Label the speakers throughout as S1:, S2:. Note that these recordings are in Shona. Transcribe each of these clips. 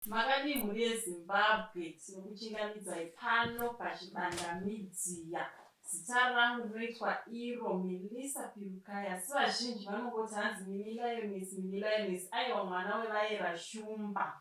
S1: Makadii mhuri yeZimbabwe tinokuchingamidzai pano paChibanda Media. Zita rangu rinoitwa iro Melissa Pirukai asi vazhinji vanongoti hanzi Mimi Lioness, Mimi Lioness aiwa mwana wevaera Shumba.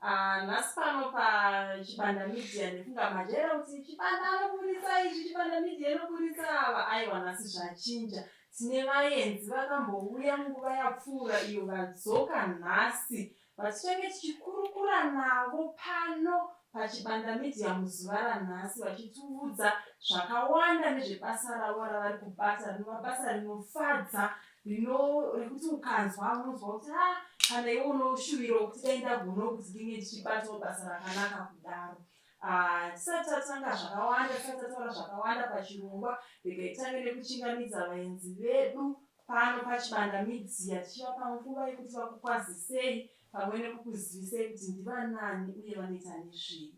S1: Ah, nhasi pano paChibanda Media ndefunga majaira kuti Chibanda anoburitsa izvi, Chibanda Media inoburitsa ava. Aiwa nhasi zvachinja. Tine vaenzi vakambouya munguva yapfuura iyo vadzoka nhasi vatichange tichikurukura navo pano paChibanda Media muzuva ranhasi vachitiudza zvakawanda nezvebasa ravo ravari kubata rinova basa rinofadza rino rekuti ukanzwa unonzwa kuti ha kana iwe unoshuvirawo kuti dai ndagonawo kuti ndinge ndichibatawo basa rakanaka kudaro. Ah, tisati tatanga zvakawanda, tisati tataura zvakawanda pachirongwa, regai titange nekuchingamidza vaenzi vedu pano paChibanda Media tichivapa nguva yekuti vakukwazisei pamwe nekukuzivisei kuti ndivanani uye vanoita nezvei.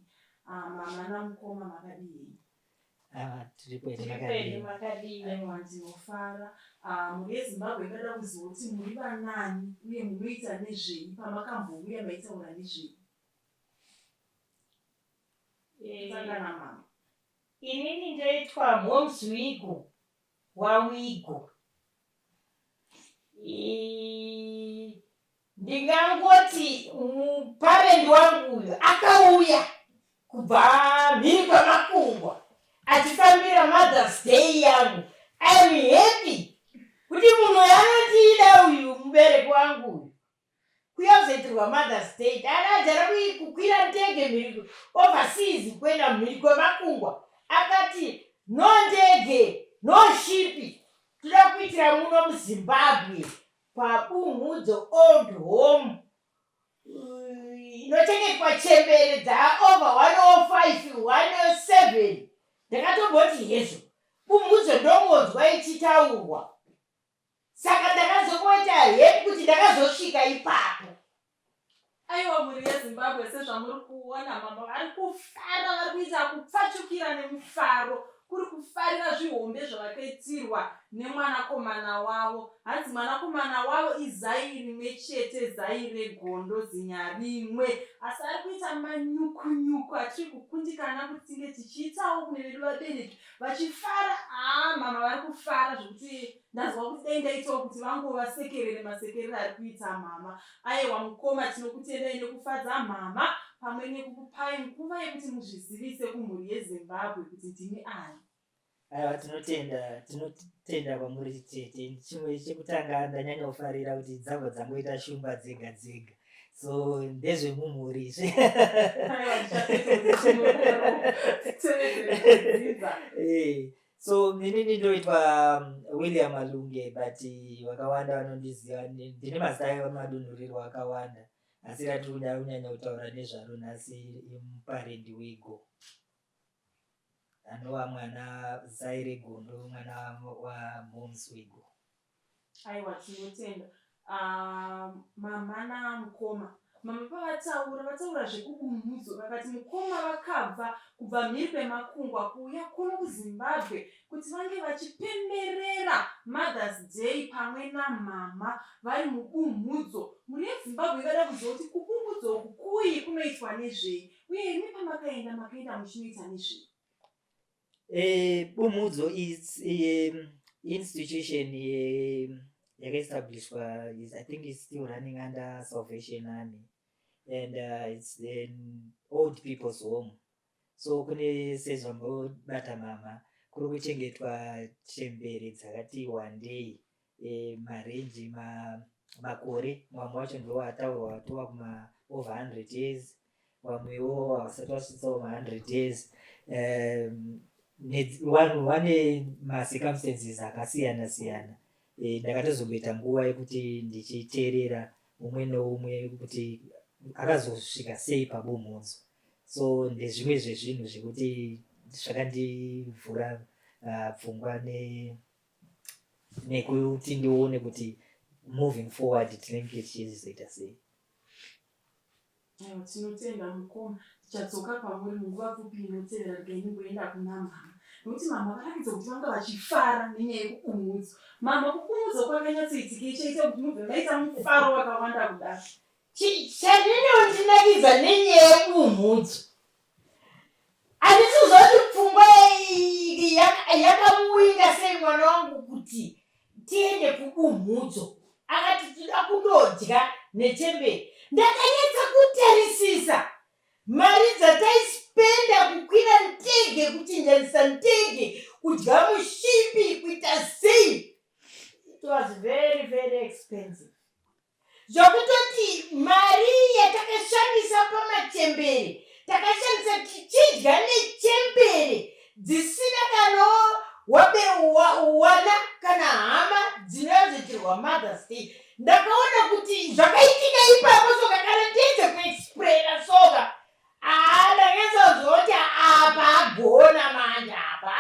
S1: Ah, mama namukoma makadii henyu?
S2: Ah, tiri kwedu makadii?
S1: Makadii? Aiwa ndinofara. Ah, mhuri yeZimbabwe ingada kuziva kuti muri vanani uye munoita nezvei pamakambouya maitaura nezvei?
S3: Eh, inini ndoitwa Moms Wigo waWigo. Ndingangoti muparendi wangu uyu akauya kubva mhiri kwemakungwa achifambira Mother's Day yangu. I'm happy kuti munhu uyu anondida uyu mubereki wangu uyu. Kuyozoitirwa Mother's Day takajara kukwira ndege mhiri overseas kuenda mhiri kwemakungwa akati no ndege no shipi toda kuitira muno muZimbabwe paBumhudzo Old Home inochengetwa chembere dzaover 105 107 ndakatomboti hezvo Bumhudzo ndongonzwa ichitaurwa Saka ndakazongoita happy kuti ndakazosvika ipapo.
S1: Aiwa mhuri yeZimbabwe sezvamuri kuona mama vari kufara vari kuita kupfachukira nemufaro kuri kufarira zvihombe zvavakaitirwa nemwanakomana wavo. Hanzi mwanakomana wavo izai rimwe chete zai regondo zinya rimwe asi ari kuita manyukunyuku atiri kukundikana kuti tinge tichiitawo kune vedu vabereki vachifara haa mama vari kufara zvekuti ndanzwa kuti dai ndaitawo kuti vangovasekerere masekerere ari kuita mama ayewa mukoma tinokutendai nekufadza mama pamwe nekukupai nguva yekuti muzvizivise kumhuri yeZimbabwe kuti ndimi ani.
S2: Aiwa tinotenda tinotenda kwamuri tete chimwe chekutanga ndanyanya kufarira kuti dzabva dzangoita shumba dzega dzega so ndezvemumhuri izvi eh, so inini ndoitwa William Malunge but vakawanda vanondiziva ndine mazita amadunhurirwa akawanda asi ratiri kuda kunyanya kutaura nezvaro nhasi imuparendi wigo anova mwana zai regondo mwana wamoms wigo.
S1: Aiwa tinotenda uh, mama namukoma. Mama pavataura vataura zvekubumhudzo vakati mukoma vakabva kubva mhiri kwemakungwa kuuya kuno kuZimbabwe kuti vange vachipemberera Mother's Day pamwe namama vari mubumhudzo. Mhuri yeZimbabwe ingada kuziva kuti kubumhudzo uku kuyi kunoitwa nezvei uye imi pamakaenda makaenda muchinoita nezvei?
S2: Eh, Bumhudzo is institution yakaestablishwa is I think it's still running under Salvation Army and it's an old people's home. So kune sezvambobata mama kuri kuchengetwa chembere dzakati wandei e, marenji ma, makore vamwe vacho ndiwo ataurwa watova kuma over 100 years vamwewo havasati vasvitsawo ma 100 years vanhu vane macircumstances akasiyana siyana e, ndakatozomboita nguva yekuti ndichiteerera umwe neumwe kuti akazosvika sei pabumhudzo so ndezvimwe zvezvinhu zvekuti zvakandivhura pfungwa ne nekuti ndione kuti moving forward tinenge tichizoita sei.
S1: Aiwa tinotenda mukoma tichadzoka kwamuri munguva pfupi inotevera regai ndimboenda kuna mama nekuti mama varatidza kuti vanga vachifara nenyaya yekupumhudzwa mama kupumhudzwa kwakanyatsoitikei chaita kuti mubve maita mufaro wakawanda kudaro.
S3: Chandinondinakidza nenyaya yebumhudzo, handisi kuziva kuti pfungwa yakamuwinga sei mwana wangu kuti tiende kubumhudzo. Akati tinoda kundodya nechembere. Ndakanyatsa kutarisisa mari dzataispenda kukwira ndege, kuchinjanisa ndege, kudya mushipi, kuita sei. It was very very expensive, zvokutoti mari yatakashandisa pamachembere takashandisa tichidya nechembere dzisina kana wana kana hama dzinoyanzoitirwa Mother's Day. Ndakaona kuti zvakaitika ipapo soka, kana ndiedze kuexplaina soka, aa, ndakanyatsoziva apa agona manje, apa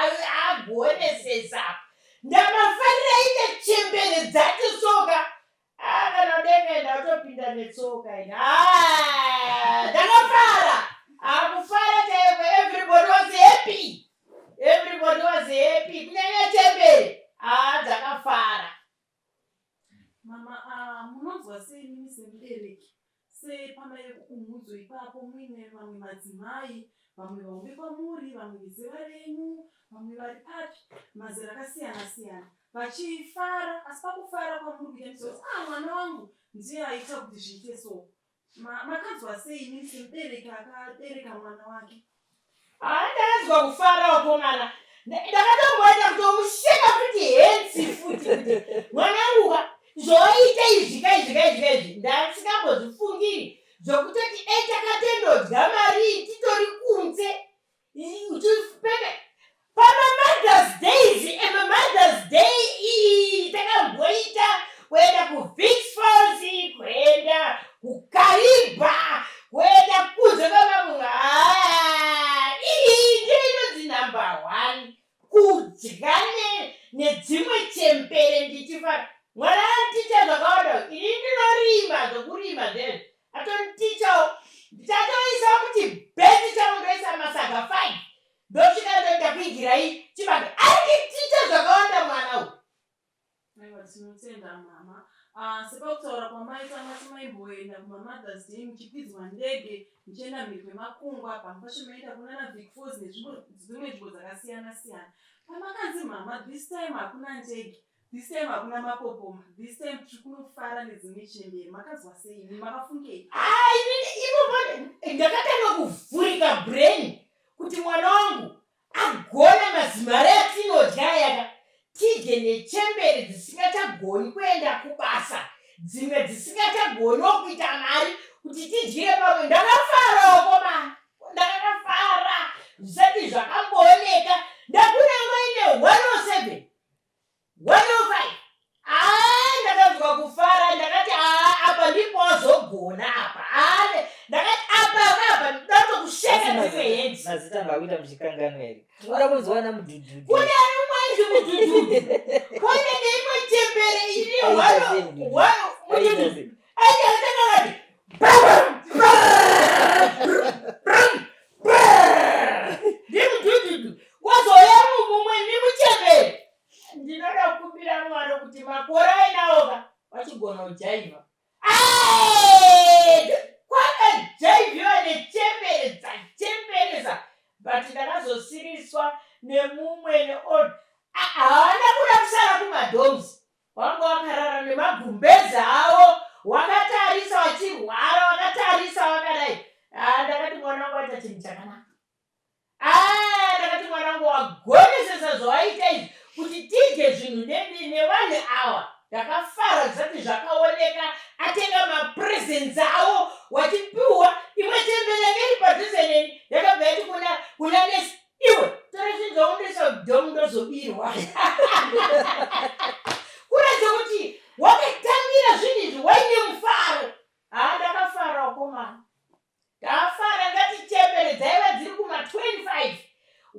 S3: agonesesa apa. Ndamafarira aita chembere dzacho soka. Ah, kana udenga ndautopinda netsoka ini. Ah, ndakafara. Ah, kufara chaiko. Everybody was happy, everybody was happy, kunyanya chembere. Ah, dzakafara.
S1: Mama, munonzwa sei mimi semubereki, sepamai vekubumhudzo ipapo, muine vamwe madzimai, vamwe vahombe kwamuri, vamwe vezera renyu, vamwe vari papi, mazera akasiyana siyana, vachifara, asi pakufara kwamuri kuita mizoti, "Ah, mwana wangu ndiye aita kuti zviite"? So makanzwa sei imimi semubereki akabereka mwana wake?
S3: Ah, ndakanzwa kufara wakomana. Ndakatomboenda kutomusheka futi hensi futi kuti mwanangu ka, zvoita izvi ka, izvi ka, izvi ka, izvi ndasingambozvifungiri, zvokutoti dai takatendodya mari titori kunze uchipende pamaMothers Days. EmaMothers Day iyi takamboita kuenda kuVic Falls, kuenda kuKariba, kuenda kunze kwamakunga. Iyi ndiyo inonzi number one, kudya nedzimwe chembere ndichifara. Mwana aniticha zvakawanda. Ini ndinorima zvokurima zvezvo, atonitichawo. Ndichatoisa kuti bhesi changu, ndoisa masaga 5, ndosvika ndoita kuigirai chibage. Ainditicha zvakawanda mwana uyu.
S1: Aiwa, tinotenda mama. Sepakutaura kwamaita, mati maimboenda kumaMothers Day muchikwidzwa ndege muchienda mhiri kwemakungwa, pamwe pacho maenda kunana Vic Falls nedzimwe nzvimbo dzakasiyana siyana. Pamakanzi, "Mama, this time hakuna ndege, this time hakuna mapopoma, this time tiri kunofara nedzimwe chembere," makanzwa sei imi? Makafungei?
S3: Ipopo ndakatanga kuvhurika brain kuti mwana wangu agona. Mazimari atinodya yaka tidye nechembere dzisingachagoni kuenda kubasa, dzimwe dzisingachagoniwo kuita mari, kuti tidyire pamwe, ndakafarawo komana, ndakafara zvisati zvakambooneka. Ndakunangwa ine 107, 105. Aa, ndakanzwa kufara. Ndakati, "Aa, apa ndipo wazogona apa." Aa, ndakati apa apa ndatokusheka dzimwe hendi.
S2: Mazita makuita muchikanganwa here? Uda kunzwa namudhudhudhu.
S3: Kune umwe ainzi Mudhudhudhu, kune neimwe chembere iri
S2: Aita sei Mudhudhudhu? Aita
S3: Mudhudhudhu
S2: sei?
S3: Aita akati ndimudhudhudhu, wazouya mumwe nemuchembere. Ndinoda kukumbira Mwari kuti makore ainawoka vachigona kujaivha. Kwakajaivhiwa nechembere dzachemberesa, but ndakazosiriswa nemumwe neold. Haana kuda kusara kumadorms, wanga wakarara nemagumbezi avo, wakatarisa wachirwara, wakatarisa wakadai. Ah, ndakati mwana wangu waita chinhu chakanaka. Ah, ndakati mwana wangu wagonesesa zvawaita izvi kuti tidye zvinhu nevanhu ava. Ndakafara zvisati zvakaoneka. Atenga mapresents avo, wachipiwa. Imwe chembere yanga iri padhuze neni yakabva yati kuna nesi, "Iwe, tora zvinhu zvaundoisa kudorm, ndozobirwa." Kuratidza kuti wakatambira zvinhu izvi waine mufaro. Ha, ndakafara wakomana, ndafara. Ngati chembere dzaiva dziri kuma25,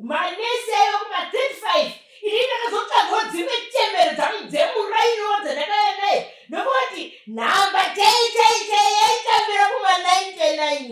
S3: manesi aiva kuma35. Ini ndakazotsvagawo dzimwe chembere dzangu dzemurainiwo dzandakauya naye, nokuti nhamba chai chai chai yaitambira kuma99.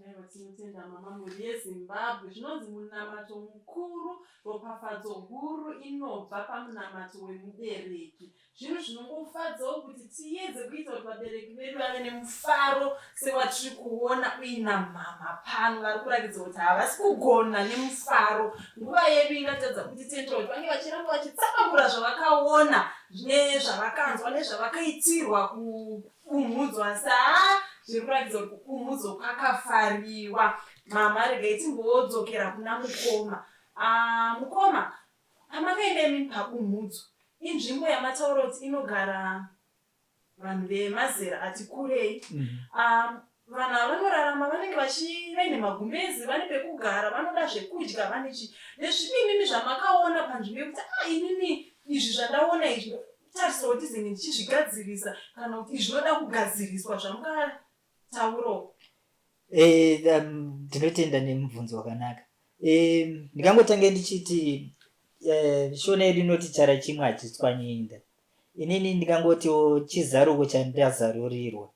S1: Aiwa tinotenda mama mhuri yeZimbabwe. Zvinonzi munamato mukuru, ropafadzo huru inobva pamunamato wemubereki. Zvinhu zvinongofadzawo kuti tiedze kuita kuti vabereki vedu vave nemufaro sewatiri kuona uina mhamha pano vari kurakidza kuti havasi kugona nemufaro. Nguva yedu ingatadza kutitendera kuti vange vachiramba vachitsanangura zvavakaona nezvavakanzwa nezvavakaitirwa kupumhudzwa asi haa zviri kurakidza kuti kupumhudzo kwakafariwa. Mhamha regai timbodzokera kuna mukoma. Ah, mukoma Pamakaenda imi paBumhudzo, inzvimbo yamataura kuti inogara vanhu vemazera ati kurei. Um, vanhu ava vanorarama vanenge vachi vaine magumbezi, vane pekugara, vanoda zvekudya, vane chi ndezvipi imimi zvamakaona panzvimbo yekuti ah inini izvi zvandaona izvi tarisira kuti ndizenge ndichizvigadzirisa kana kuti izvi zvinoda kugadziriswa zvamukataurawo.
S2: Eh, um, ndinotenda nemubvunzo wakanaka. Eh, ndingangotange ndichiti eh, shona yedu inoti chara chimwe hachitswanyi inda. Inini ndingangotiwo chizaruko chandazarurirwa.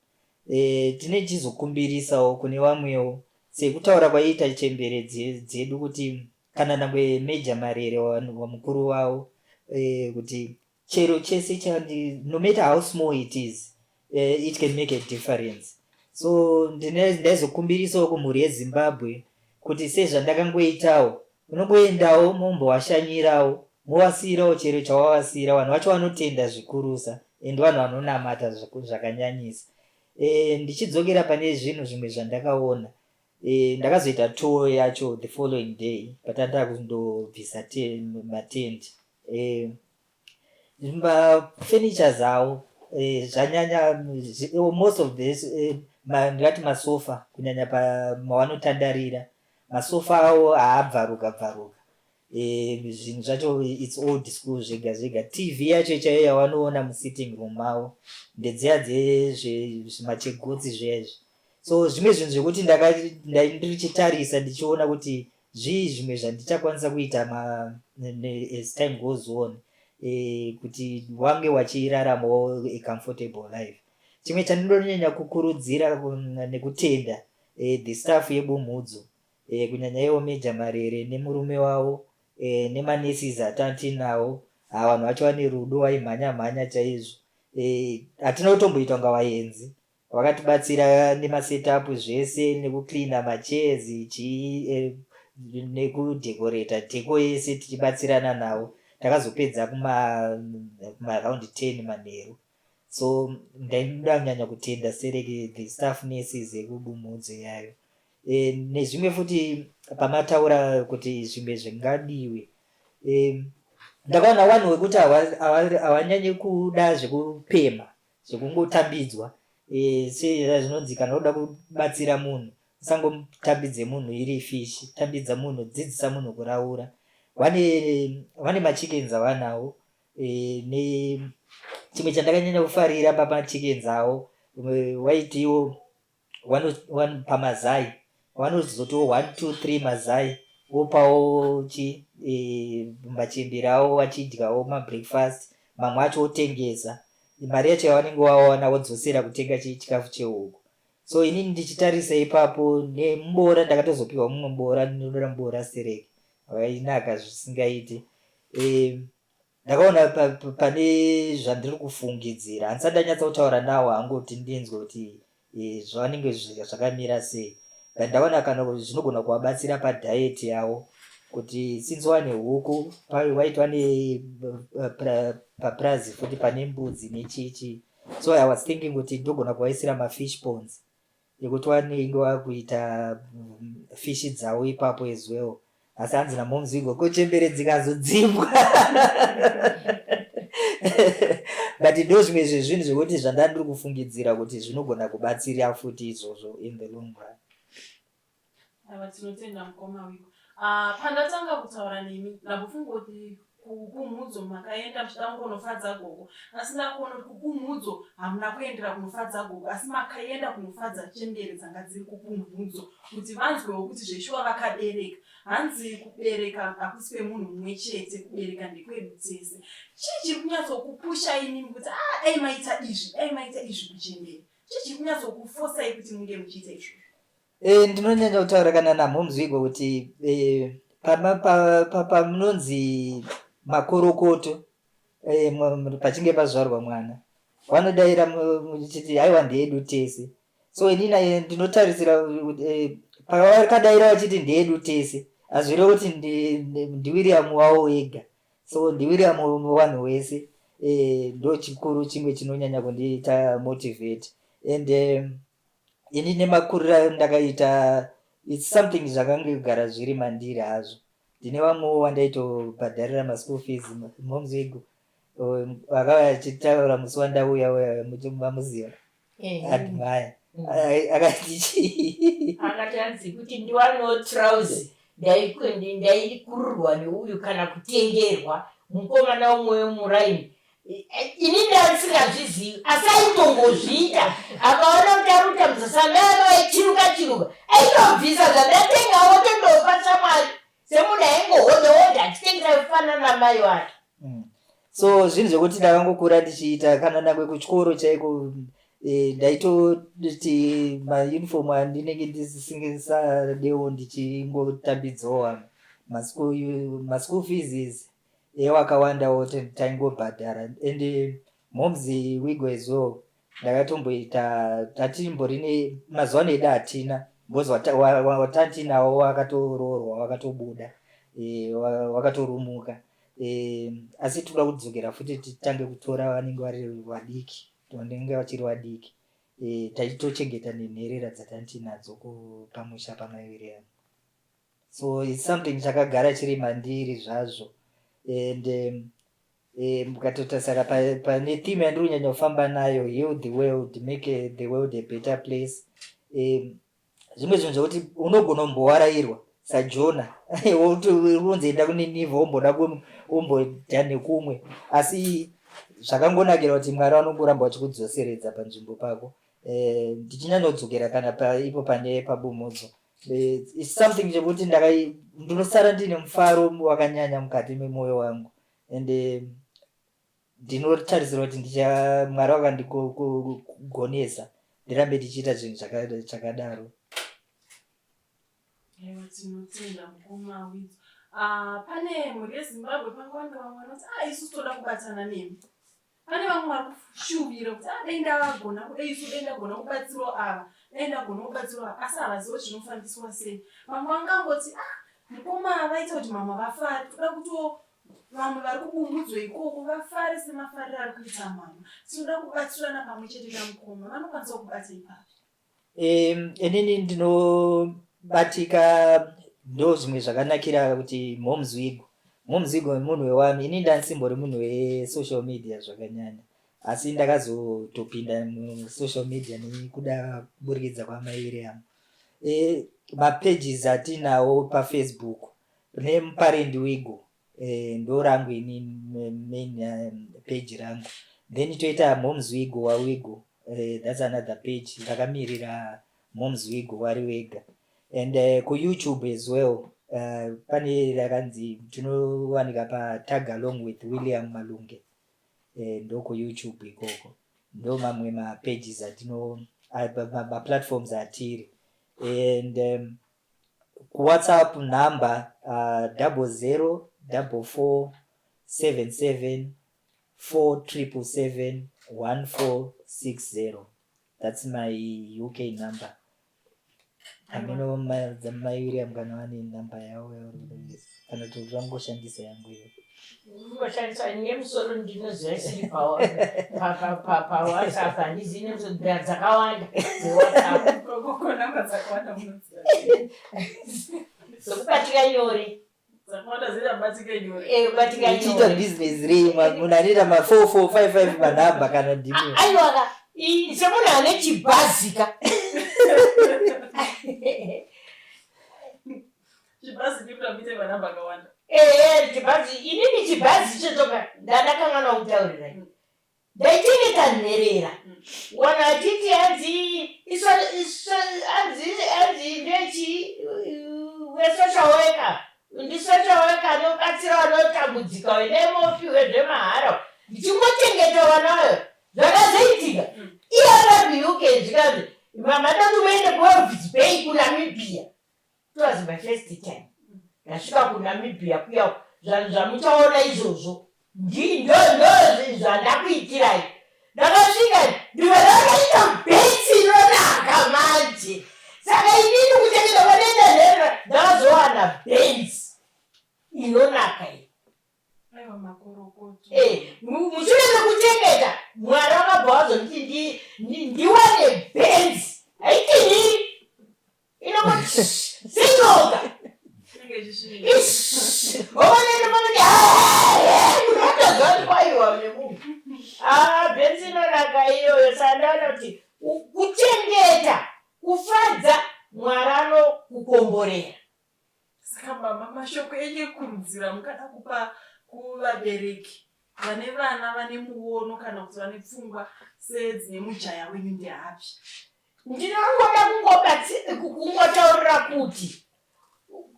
S2: Eh, tine chizokumbirisawo kune vamwewo sekutaura kwaiita chembere dzedu kuti kana nangwe Major Marere wamukuru wavo eh, kuti chero chese chandi no matter how small it is it can make a difference so ndaizokumbirisawo kumhuri yezimbabwe kuti sezvandakangoitawo unongoendawo mombowashanyirawo mowasiirawo chero chawawasiira vanhu vacho vanotenda zvikurusa and vanhu vanonamata zvakanyanyisa e, ndichidzokera pane zvinhu zvimwe zvandakaona e, ndakazoita tour yacho the following day patanda kundobvisa matendi e, mafurnitures awo eh, zvanyanya most of this eh, ndingati masofa kunyanya pamawanotandarira masofa awo haabvaruka bvaruka eh, zvinhu zvacho its old school zvega zvega tv yacho chaiyo yawanoona musitting room mavo ndedziya dzezvimachegotsi zviya izvi so zvimwe zvinhu zvekuti ndirichitarisa ndichiona kuti zvii zvimwe zvandichakwanisa kuita ma, as time goes on e, kuti wange wachiraramawo a comfortable life chimwe chandinonyanya kukurudzira nekutenda e, the staff yebumhudzo e, kunyanya iwo Major Marere nemurume wavo e, nemanesis atantinawo ha vanhu vacho vane rudo vaimhanya mhanya chaizvo hatina e, kutomboita kunga vaenzi vakatibatsira nemasetup zvese nekucleana machairs chii eh, nekudecorata deco yese tichibatsirana navo takazopedza kumaround 10 manheru so ndaida kunyanya kutenda sereke the staff nurses ekubumhudzo yayo e, nezvimwe futi pamataura kuti zvimwe zvingadiwe e, ndakaona vanhu wekuti hawanyanyi kuda zvekupemha zvekungotambidzwa e, sezvinonzi kana uda kubatsira munhu usangotambidze munhu iri fishi tambidza munhu dzidzisa munhu kuraura vane vane machickens avanawo e, ne chimwe chandakanyanya kufarira pamachickens avo waitiwo pamazai vanozotiwo 1 2 3 mazai vopawo chi e, machembere avo vachidyawo mabreakfast mamwe acho otengesa mari yacho yavanenge vawana vodzosera kutenga chikafu chehuku so inini ndichitarisa ipapo nemuboora ndakatozopiwa mumwe muboora ndinoda muboora stereki wainaka zvisingaiti e, ndakaona pane zvandiri kufungidzira handisati ndanyatsa kutaura nawo hangu kuti ndinzwe kuti e, zvavanenge zvakamira sei but ndaona kana zvinogona kuvabatsira padiet yavo kuti since wane huku waitwa nepapurazi futi pane mbudzi nechichi so i was thinking kuti ndogona kuvaisira mafish ponds ekuti vanenge vakuita fishi dzavo ipapo as well asi hanzi namomzigo ko chembere dzikazodzimbwa but ndo zvimwe zvezvinhu zvekuti zvanda ndiri kufungidzira kuti zvinogona kubatsira futi izvozvo in the long run
S1: ava tinotenda mukoma wiko uh, pandatanga kutaura nemi ndambofunga kuti kukumhudzo makaenda muchida kungonofadza gogo asi ndakuona kuti kukumhudzo hamuna kuendera kunofadza gogo asi makaenda kunofadza chembere dzanga dziri kukumhudzo kuti vanzwewo kuti zveshuwa vakabereka hanzi kubereka hakusi kwemunhu mumwe chete kubereka ndekwedu tese chii chiri kunyatsokupusha imimi kuti ah dai maita izvi dai maita izvi kuchembere chii chiri kunyatsokufosai kuti munge muchiita izvozvo.
S2: Eh, ndinonyanya kutaura kana namhomzwigwa kuti eh, pamunonzi makorokoto eh, pachinge pazvarwa mwana vanodaira muchiti haiwa ndeedu tese. So inini ndinotarisira pavakadaira vachiti ndeedu tese, hazvireve kuti ndiWilliam wavo wega. So ndiWilliam wanhu wese. Ndo chikuru chimwe chinonyanya kundiita motivate. And ini nemakuriro andakaita, it's something zvakangogara zviri mandiri hazvo. Ndine vamwewo wandaitobhadharira maschool fees, momzwigo vakauya achitaura musi wandauya uya, mamuziva, Admire. Akati chii?
S3: Akati hanzi kuti ndiwanewo trouser ndaikururwa neuyu kana kutengerwa mukomana umwe wemuraini. Ini ndandisingazvizivi, asi aitongozviita. Akaona kuti ari kutambudza samai ava vaichiruka chiruka, aitobvisa zvandatenga otondopa shamwari, semunhu aingohodha hodha achitengesa kufanana namai wake.
S2: So zvinhu zvekuti ndakangokura ndichiita, kana nangwe kuchikoro chaiko, ndaitoti mauniform andinenge ndisingasadewo ndichingotambidzawo. Maschool fees ewakawandawo taingobhadhara. And Moms Wigo as well, ndakatomboita tatimbori nemazuva ano edu hatina, because watatinawo wakatoroorwa, wakatobuda, wakatorumuka. Asi tinoda kudzokera futi titange kutora vanenge vari vadiki, vanenge vachiri vadiki. Taitochengeta nenherera dzatantinadzo pamusha pamai yangu. So it's something chakagara chiri mandiri zvazvo. And mukatotasara pane theme yandiri kunyanya kufamba nayo, heal the world, make the world a better place. Zvimwe zvinhu zvekuti unogona kumbowarairwa saJona, unzi enda kuNinivha, womboda womboita nekumwe, asi zvakangonakira kuti Mwari vanongoramba vachikudzoseredza panzvimbo pako. Ndichinyanyodzokera kana paipo pane pabumudzo, it's something chekuti ndinosara ndine mufaro wakanyanya mukati memwoyo wangu. And ndinotarisira kuti ndicha Mwari wakandigonesa ndirambe ndichiita zvinhu chakadaro.
S1: Aiwa, tinotenda mukoma Widzo. Ah, pane mhuri yeZimbabwe pangawanda vamwe vanoti ah, isusu toda kubatana nemi. Pane vamwe vari kushuvira kuti ah, dai ndavagona kudai, isu dai ndagona kubatsirawo ava, dai ndagona kubatsirawo ava, asi havazivi kuti zvinofambiswa sei. Vamwe vangangoti ah, mukoma vaita kuti mama vafare, toda kuto vamwe vari kubumbudzwa ikoko vafare semafariro ari kuita mama. Tinoda kubatsirana pamwe chete namukoma. Vanokwanisa kubata ipapo?
S2: Inini ndinobatika. Ndo zvimwe zvakanakira kuti Momzwigo, Momzwigo munhu wewami. Ini ndandisimbori munhu wesocial media zvakanyanya, asi ndakazotopinda musocial media nekuda kuburikidza kwamai William. Mapages atinawo paFacebook nemuParent Wigo, ndo rangu ini main page rangu. Then toita Moms Wigo waWigo, that's another page rakamirira Moms Wigo wari wega. And kuYouTube as well, pane rakanzi tinowanika paTag Along with William Malunge. Ndo kuYouTube ikoko. Ndo mamwe mapages atino, maplatforms atiri. And kuWhatsApp number 0044 77 4777 1460. That's my UK number. Ameno mai William kana vane namba yavo kana kuti vangoshandisa yangu iyo.
S3: Ungoshandisa nemusoro. Ndinoziva isiri paWhatsApp, handizivi nemusoro, dzakawanda dzeWhatsApp.
S1: Koko namba dzakawanda munodziva.
S3: Dzokubatika nyore.
S1: Dzakawanda dzinobatika nyore.
S3: Kubatika
S2: Ichiita
S3: nyore.
S2: Business rei munhu anoita ma 4 4 5 5 manhamba kana ndimi?
S3: Aiwaka, semunhu ane chibhazika.
S1: Chibhazi ndikuti muite manhamba akawanda.
S3: Ehe, chibhazi. Inini chibhazi ichochoka ndandakanganwa kutaurirai. Ndaichengeta nherera. Wana achiti hanzi hanzi ndechi wesocial worker, ndisocial worker anobatsira vanotambudzika, endai mopiwe zvemahara, ndichingochengeta vana vayo. Zvakazoitika iye ari kuUK, zvikanzi mama, dati muende kuWalvis Bay. kuNamibia. It was my first time ndasvika kuNamibia kuya. Zvamuchaona izvozvo ndo zvandakuitirai. Ndakasvika ndikadaita Benz inonaka manje. Saka inini kuchengeta kwanoita nherera, ndakazowana Benz inonaka iyi.
S1: Aiwa, makorokoto.
S3: Mushure mekuchengeta, Mwari vakabva vazonditi ndiwane Benz. Haitinhiri, inongoti senyoka.
S1: Inenge ichisvika.
S3: Oonene panoti munhu atoziva kuti kwaiwa nemunhu. Ah, Benz inonaka iyoyo. Saka ndaona kuti kuchengeta kufadza Mwari, anokukomborera.
S1: Saka mama, mashoko enyu ekurudzira mukada kupa kuvabereki vane vana vane muono kana kuti vane pfungwa sedzine mujaya wenyu ndeapi?
S3: Ndinongoda kungotaurira kuti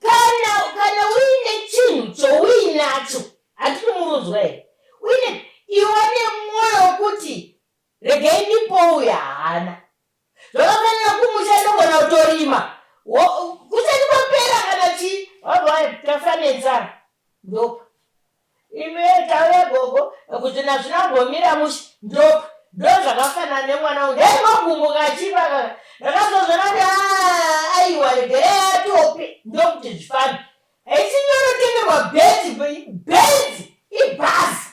S3: kana uine chinhu chouinacho, handiti murunzwa here, uine iwe nemwoyo wekuti regai ndipouya, haana zvakafanira kumusha, ndogona kutorima kusati kwapera kana chii, wabva tafa nenzara, ndopa. Ime tauya gogo kuti nazvinambomira mushe, ndopa. Ndo zvakafanana nemwana wangu. Ndaingogumbuka achipa kaka, ndakazozvona kuti, "Ah, aiwa, regerei atope ndokuti zvifambe." Haisi nyorotengerwa Benz. Benz ibhazi.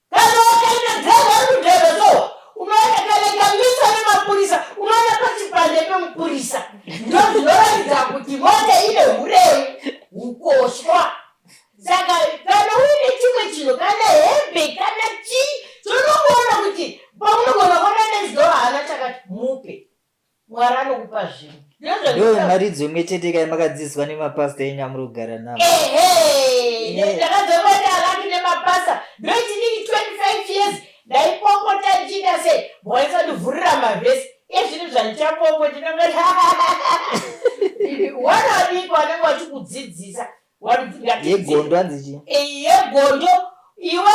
S3: Kana wakaita dhiraivha ari kudhiraivha so, unoona kana ikamiswa nemapurisa, unoona pachipande pemupurisa. Ndo zvinoratidza kuti mota ine uremu ukoshwa. Saka kana uine chimwe chinhu, kana hembe, kana chii chaunongoona kuti paunogona kuona next door haana chakati, mupe. Mwari anokupa zvinhu.
S2: Ndo mharidzo imwe chete kai makadzidziswa nemapasta enyu amuri kugara navo?
S3: Ehe, ndakazobata alaki nemapasta. Ndoitinini 25 years ndaipopota ndichiita sei, waisandivhurira mavhesi ezvinhu zvandichapopota. Ndinongoti wana vadiki vanenge vachikudzidzisa.
S2: Yegondo hanzi chii?
S3: Yegondo. Iwewe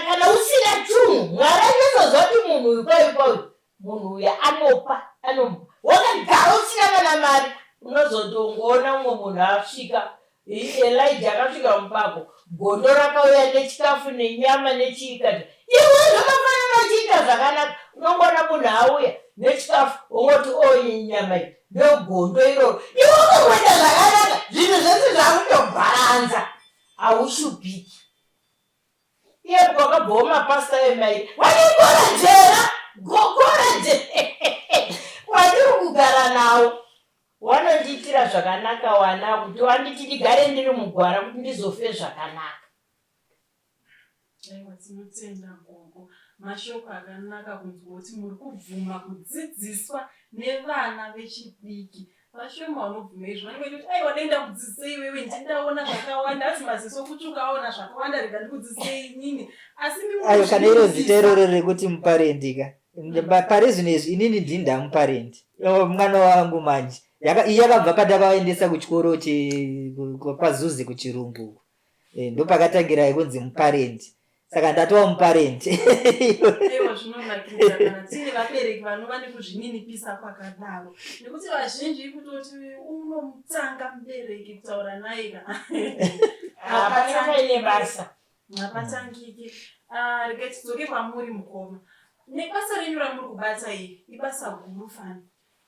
S3: kana usina chunhu, Mwari anozoziva kuti munhu uyu kwaipa, uyu munhu uyu anopa, anomupa. Wakagara usina kana mari, unozotongoona mumwe munhu asvika. Elija akasvika mubako, gondo rakauya nechikafu nenyama nechiikati. Iwe zvakafanana, uchiita zvakanaka, unongoona munhu auya nechikafu, wongoti, "O, iyi nyama iyi." Ndogondo iroro. Iwe ukangoita zvakanaka, zvinhu zvese zvakutobharanza, haushupiki. Iye kwakabvawo mapasta emairi vanekora jera gokora jera kwandiri kugara nawo, wanondiitira zvakanaka wana kuti wanditi ndigare ndiri mugwara kuti ndizofe zvakanaka.
S1: Aiwa, tinotenda gogo. Mashoko akanaka kunzwa kuti muri kubvuma kudzidziswa nevana vechidiki. Vashoma vanobvuma izvo. Vanenge vachiti, "Aiwa, dai ndakudzidzisei iwewe, ndindaona zvakawanda." Asi maziso kutsvuka aona zvakawanda, rega ndikudzidzisei inini. Asi mimi
S2: Ayo, kana iro zita
S1: mukuzvininipisa.
S2: Iroro rekuti muparendi ka, pari zvino izvi inini ndini ndamuparendi. Mwana wangu manje iyi yakabva pandakaendesa kuchikoro kwaZuze kuchirungu uku. Ndopakatangira yekunzi muparendi, saka ndatova muparendi.
S1: Aiwa, zvinonakidza kana tiine vabereki vanova nekuzvininipisa kwakadaro, nekuti vazhinji kutoti unomutanga mubereki kutaura naye kana
S3: Hapana paine basa.
S1: Hapatangiki. Ah, regai tidzoke kwamuri mukoma nebasa renyu ramuri kubata. Iri ibasa guru fani.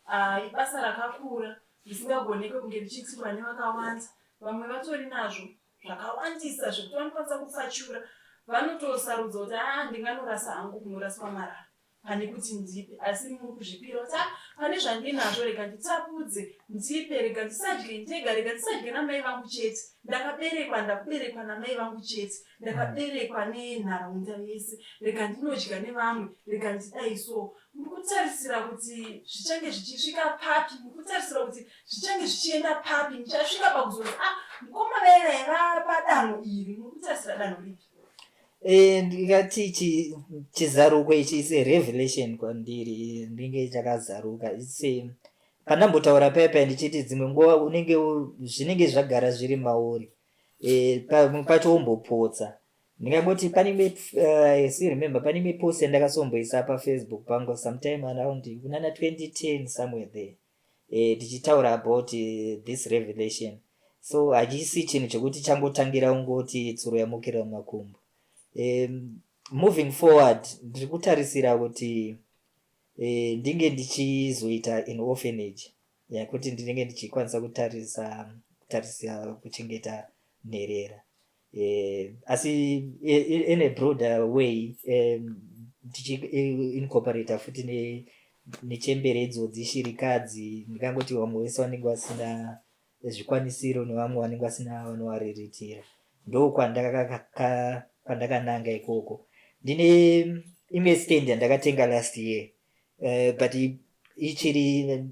S1: Ah, ibasa rakakura risingagonekwe kunge richiitirwa nevakawanda. Vamwe vatori nazvo zvakawandisa zvekuti vanokwanisa kupfachura, vanotosarudza kuti, "Aa, ndinganorasa hangu kunoraswa marara pane kuti ndipe." Asi muri kuzvipira kuti, "Ah, pane zvandinazvo, rega nditapudze ndipe, rega ndisadye ndega, rega ndisadye namai vangu chete. Ndakaberekwa, ndakuberekwa namai vangu chete, ndakaberekwa nenharaunda yese, rega ndinodya nevamwe, rega ndidai." So muri kutarisira kuti zvichange zvichisvika papi? Muri kutarisira kuti zvichange zvichienda papi? Muchasvika pakuzoti, "Ah, mukoma vaivai vapadanho iri"? Muri kutarisira danho ripi?
S2: Ndingati chizaruko ichi is a revelation kwandiri, ndinge chakazaruka. It's pandambotaura paya paya ndichiti dzimwe nguva unenge zvinenge zvagara zviri mauri, pamwe pacho wombopotsa. Ndingangoti pane imwe, I still remember, pane imwe post yandakasomboisa paFacebook pangu sometime around kunana 2010, somewhere there. Tichitaura about this revelation. So hachisi chinhu chekuti changotangira kungoti tsuro yamukira mumakumbo. Moving forward, ndiri kutarisira kuti ndinge ndichizoita an orphanage yekuti ndinenge ndichikwanisa kutarisa kutarisira kuchengeta nherera, asi in a broader way, tichiincorporata futi nechembere idzodzi, shirikadzi, ndingangoti vamwe vese vanenge vasina zvikwanisiro nevamwe vanenge vasina vanovariritira. Ndo kwandakananga ikoko. Ndine imwe stand yandakatenga last year, but ichiri,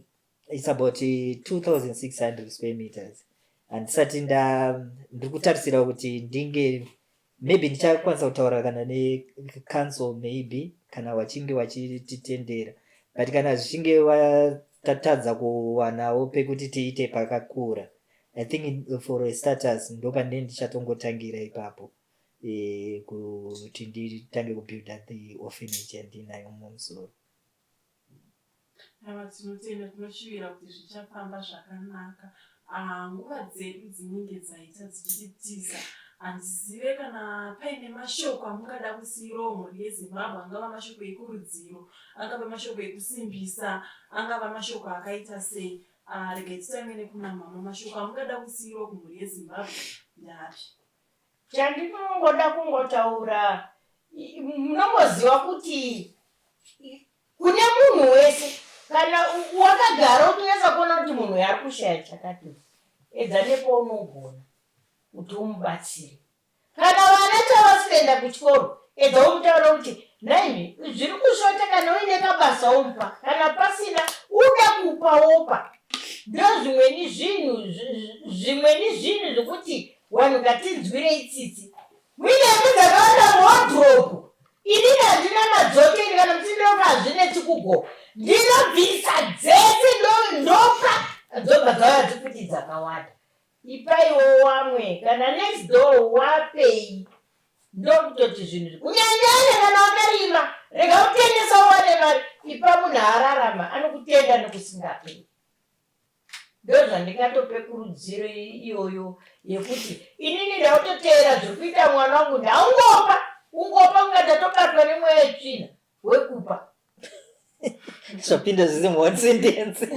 S2: it's about 2600 square meters. Handisati nda, ndiri kutarisira kuti ndinge maybe ndichakwanisa kutaura kana necouncil, maybe kana vachinge vachititendera, but kana zvichinge vatatadza kuwanawo pekuti tiite pakakura, I think for a starters ndo pandine ndichatongotangira ipapo, kuti nditange kubuilda the orphanage yandinayo mumusoro.
S1: Ava tinotenda, tinoshuvira kuti zvichafamba zvakanaka. Ah, nguva dzedu dzinenge dzaita dzichititiza. Handizive kana paine mashoko amungada kusiyirawo mhuri yeZimbabwe, angava mashoko ekurudziro, angava mashoko ekusimbisa, angava mashoko akaita sei. Ah, regai titange nekuna mama. Mashoko amungada kusiyirawo kumhuri yeZimbabwe ndeapi?
S3: Chandinongoda kungotaura, munomboziva kuti kune munhu wese, kana wakagara uchinyatsa kuona kuti munhu uyu ari kushaya chakati, edza nepaunogona kuti umubatsire. Kana vana chavasi kuenda kuchikoro, edza umutaura kuti, "Naimi, zviri kushota." Kana uine kabasa, umupa. Kana pasina, uda kupa, wopa. Ndo zvimweni zvinhu, zvimweni zvinhu zvekuti vanhu ngatinzwirei tsitsi. Muine hembe dzakawanda muwardrobe, inini handina madzokeri. Kana muchindoka, hazvinetsi kugo, ndinobvisa dzese, ndopa, dzobva dzauya dzikuti dzakawanda. Ipaiwo wamwe, kana next door wapei. Ndokutoti zvinhu, kunyanyanya kana wakarima, rega kutengesa uwane mari, ipa munhu ararama, anokutenda nekusingaperi. Ndozvandingatope kurudziro iyoyo yekuti inini ndautoteera zviri kuita mwana wangu. Ndaungopa, ungopa, kunga ndatobatwa nemweya yetsvina wekupa.
S2: Zvapinda zvese muone sentence.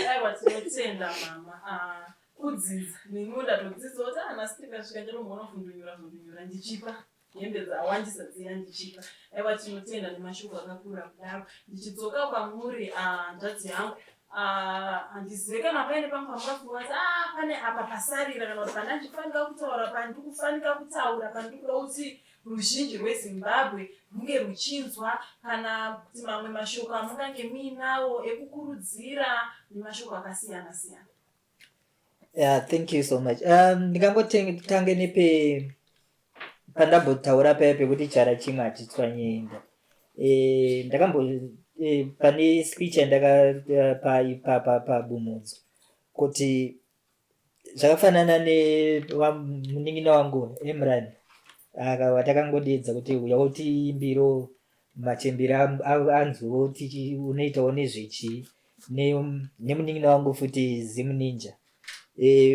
S1: Aiwa, tinotenda mama. Ah, kudzidza neniwo ndatodzidza kuti ana sitikasvika chero vhundunyura vhundunyura ndichipa hembe dzawandisa dziya ndichipa. Aiwa, tinotenda nemashoko akakura kudaro. Ndichidzoka kwamuri, hanzvadzi yangu, handizive kana paine pamwe pamungafunga kuti pane apa pasarira, kana kuti pandandifanira kutaura, pandiri kufanika kutaura, pandiri kuda kuti ruzhinji rweZimbabwe runge ruchinzwa, kana kuti mamwe mashoko amungange muinawo ekukurudzira nemashoko akasiyana siyana.
S2: Yeah, thank you so much. Ndingangotange nepe pandambotaura paya pekuti chara chimwe hachitswanyenda. Ndakambo pane speech yandakapa ipapa pabumudzo kuti zvakafanana nemunin'ina wangu Emran, watakangodedza kuti uya utiimbiro machembere anzwewo kuti unoitawo nezvechii, nemunin'ina wangu futi Zim Ninja,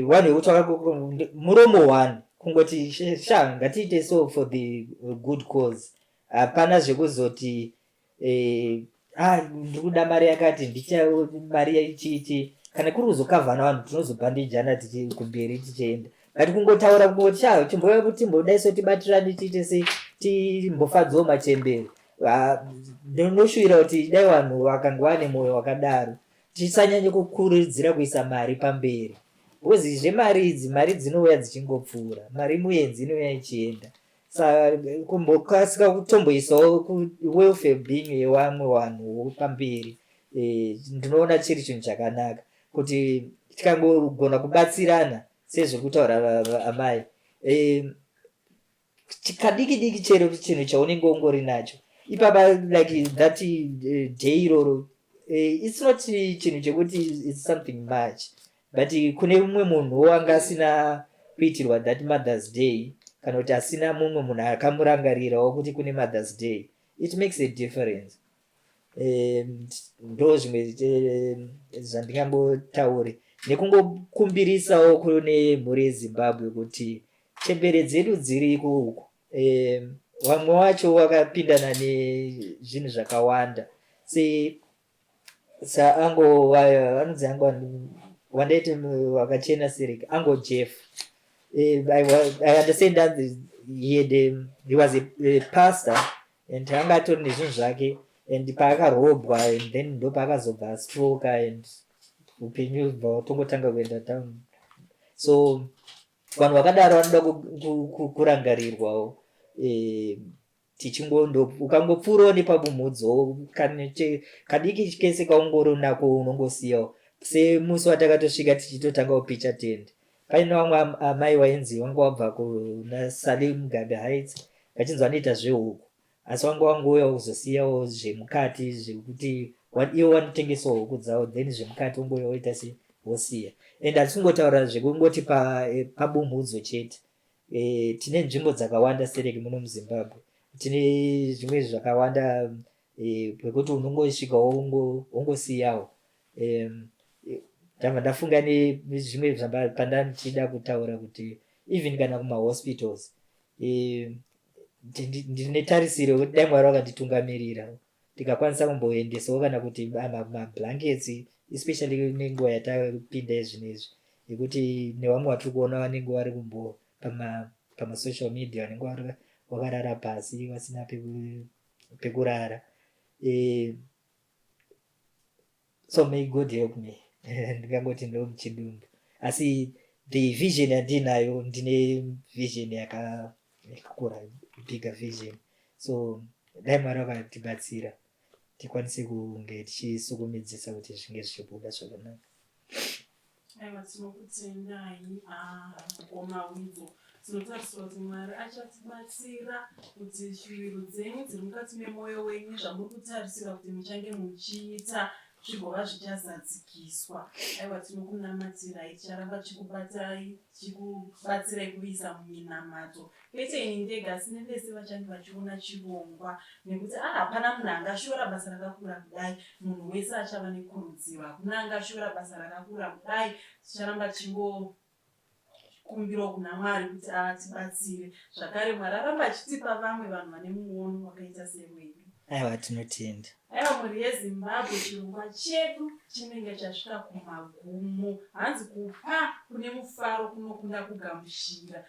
S2: vanhu vekuti muromo one kungoti, "Sha, ngatiite so for the good cause." Hapana zvekuzoti, "Ah, ndiri kuda mari yakati, ndicha mari ichichi." Kana kuri kuzokavhana vanhu, tinozobhandijana tichi kumberi tichienda, but kungotaura kungoti, "Sha, chimbouya kuti timbodai so, tibatirane, tiite sei, timbofadzawo machembere." Ah, ndinoshuvira kuti dai vanhu vakange vane mwoyo wakadaro, tisanyanye kukurudzira kuisa mari pamberi, because zvemari idzi, mari dzinouya dzichingopfuura, mari muenzi, inouya ichienda. Saka kumbokasika kutomboisawo welfare being yevamwe vanhuwo pamberi, ndinoona chiri chinhu chakanaka kuti tikangogona kubatsirana sezviri kutaura amai, kadiki diki, chero chinhu chaunenge ungori nacho ipapa, like that day iroro, it's not chinhu chekuti it's something much, but kune mumwe munhu wanga asina kuitirwa that Mother's Day, kana kuti asina mumwe munhu akamurangarirawo kuti kune Mother's Day, it makes a difference. Ndo zvimwe zvandingangotaure nekungokumbirisawo kune mhuri yeZimbabwe kuti chembere dzedu dziriko uko. Vamwe wacho wakapindana nezvinhu zvakawanda, se saango vanonzi ango wandaiti wakachena sereki, Ango Jeff. I understand that he was a pastor and anga atori nezvinhu zvake, and paakarobwa and then ndo paakazobva astroka and upenyu bva watongotanga kuenda down. So vanhu vakadaro vanoda kurangarirwawo. Tichingondo ukangopfuurawo nepabumhudzo kadiki kese kaungori nako, unongosiyawo. Semusi watakatosvika tichitotanga kupicha tende, paine vamwe amai wainzi vanga wabva kuna Sally Mugabe Heights, vachinzi vanoita zvehuku, asi vanga wangouya kuzosiyawo zvemukati, zvekuti ivo vanotengesawo huku dzavo, then zvemukati wongouya woita se wosiya. And hatisi kungotaura zvekungoti pabumhudzo chete. Tine nzvimbo dzakawanda sereki muno muZimbabwe, tine zvimwe zvakawanda pekuti unongosvika wongosiyawo. Ndabva ndafunga nezvimwe pandandichida kutaura kuti even kana kumahospitals, ndine tarisiro yekuti dai Mwari vakanditungamirira tikakwanisa kumboendesawo kana kuti mablankets, especially nenguva yatapinda izvinezvi yekuti nevamwe vatiri kuona vanenge vari kumbo pamasocial media, vanenge vakarara pasi vasina pekurara. So may God help me. Ndingangoti ndo muchidumbu, asi the vision yandinayo, ndine vision yakakura, bigger vision. So dai Mwari vakatibatsira tikwanise kunge tichisukumidzisa kuti zvinge zvichibuda zvakanaka.
S1: Aiwa, tinokutendai, mukoma Widzo. Tinotarisira kuti Mwari achatibatsira kuti shuviro dzenyu dziri mukati memwoyo wenyu, zvamuri kutarisira kuti muchange muchiita, zvigova zvichazadzikiswa. Aiwa, tinokunamatirai, ticharamba tichikubatai, tichikubatsirai kuisa muminamato, kwete ini ndega asi nevese vachange vachiona chirongwa, nekuti a hapana munhu angashora basa rakakura kudai. Munhu wese achava nekurudziro, hakuna angashora basa rakakura kudai. Ticharamba tichingokumbirawo kuna Mwari kuti atibatsire zvakare, Mwari aramba achitipa vamwe vanhu vane muono wakaita sewedu.
S2: Aiwa, tinotenda.
S1: Aiwa, mhuri yeZimbabwe, chirongwa chedu chinenge chasvika kumagumo. Hanzi kupa kune mufaro kunokunda kugamuchira.